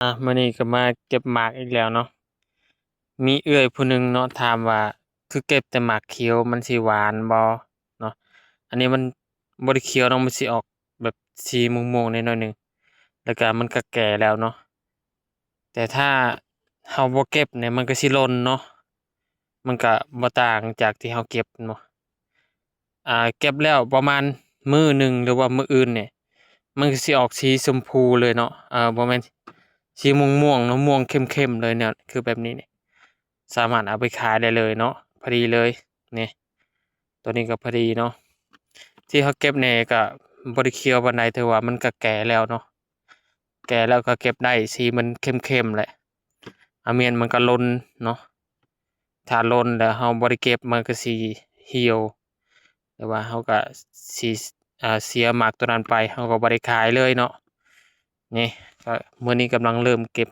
ອ່ະ ມື້ນີ້ກໍມາເກັບໝາກອີກແລ້ວເນາະ. ມີເອື້ອຍຜູ້ໜຶ່ງເນາະ ຖາມວ່າ ຄືເກັບແຕ່ໝາກຂຽວ ມັນຊິຫວານບໍ່ເນາະ? ອັນນີ້ມັນບໍ່ໄດ້ຂຽວເນາະ ມັນຊິອອກແບບສີມ່ວງໆແດ່ໜ້ອຍໜຶ່ງ ແລ້ວກໍມັນກໍແກ່ແລ້ວເນາະ. ແຕ່ຖ້າເຮົາບໍ່ເກັບນີ້ ມັນກໍຊິຫຼົ່ນເນາະ, ມັນກໍບໍ່ຕ່າງຈາກທີ່ເຮົາເກັບເນາະ. ອ່າ ເກັບແລ້ວປະມານມື້ໜຶ່ງ ຫຼືວ່າມື້ອື່ນນີ້ ມັນກໍຊິອອກສີຊົມພູເລີຍເນາະ. ເອີ ບໍ່ແມ່ນ ສີມ່ວງໆເນາະ, ມ່ວງເຂັ້ມໆເລີຍເນາະ, ຄືແບບນີ້ນີ້ ສາມາດເອົາໄປຂາຍໄດ້ເລີຍເນາະ, ພໍດີເລີຍນີ້. ຕົວນີ້ກໍພໍດີເນາະ, ທີ່ເຮົາເກັບນີ້ກໍບໍ່ໄດ້ຂຽວປານໃດ, ຖືວ່າມັນກໍແກ່ແລ້ວເນາະ, ແກ່ແລ້ວກໍເກັບໄດ້, ສີມັນເຂັ້ມໆແຫຼະ. ອາມຽນມັນກໍຫຼົ່ນເນາະ, ຖ້າຫຼົ່ນແລ້ວເຮົາບໍ່ໄດ້ເກັບ ມັນກໍຊິຫ່ຽວ ຫຼືວ່າເຮົາກໍຊິ ອ່າ ເສຍໝາກຕົວນັ້ນໄປ, ເຮົາກໍບໍ່ໄດ້ຂາຍເລີຍເນາະ. ນີ້ ກໍມື້ນີ້ກຳລັງເລີ່ມເກັບ